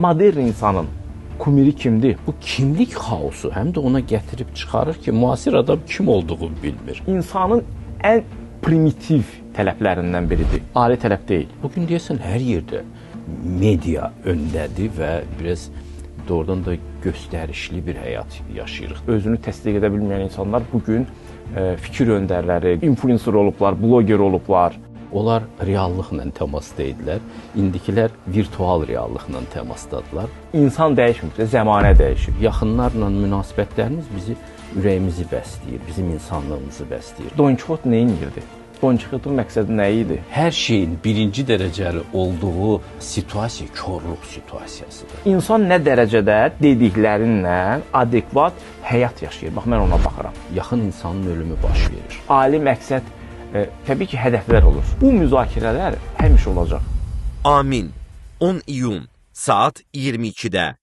Modern insanın kumiri kimdir? Bu kimlik xaosu həm də ona gətirib çıxarır ki, müasir adam kim olduğunu bilmir. İnsanın ən primitiv tələblərindən biridir. Ali tələb deyil. Bugün deyəsən hər yerdə media öndədir və biraz doğrudan da göstərişli bir həyat yaşayırıq. Özünü təsdiq edə bilməyən insanlar bu gün fikir öndərləri, influencer olublar, bloger olublar. Onlar reallıqla təmasda idilər. İndikilər virtual reallıqla təmasdadılar. İnsan dəyişmir, zəmanə dəyişir. Yaxınlarla münasibətlərimiz bizi, ürəyimizi bəsləyir, bizim insanlığımızı bəsləyir. Don Kixot nə edirdi? Don Kixotun məqsədi nə idi? Hər şeyin birinci dərəcəli olduğu situasiya korluq situasiyasıdır. İnsan nə dərəcədə dediklərinlə adekvat həyat yaşayır? Bax, mən ona baxıram. Yaxın insanın ölümü baş verir. Ali məqsəd, təbii ki, hədəflər olur. Bu müzakirələr həmişə olacaq. Amin. 10 iyun saat 22'de.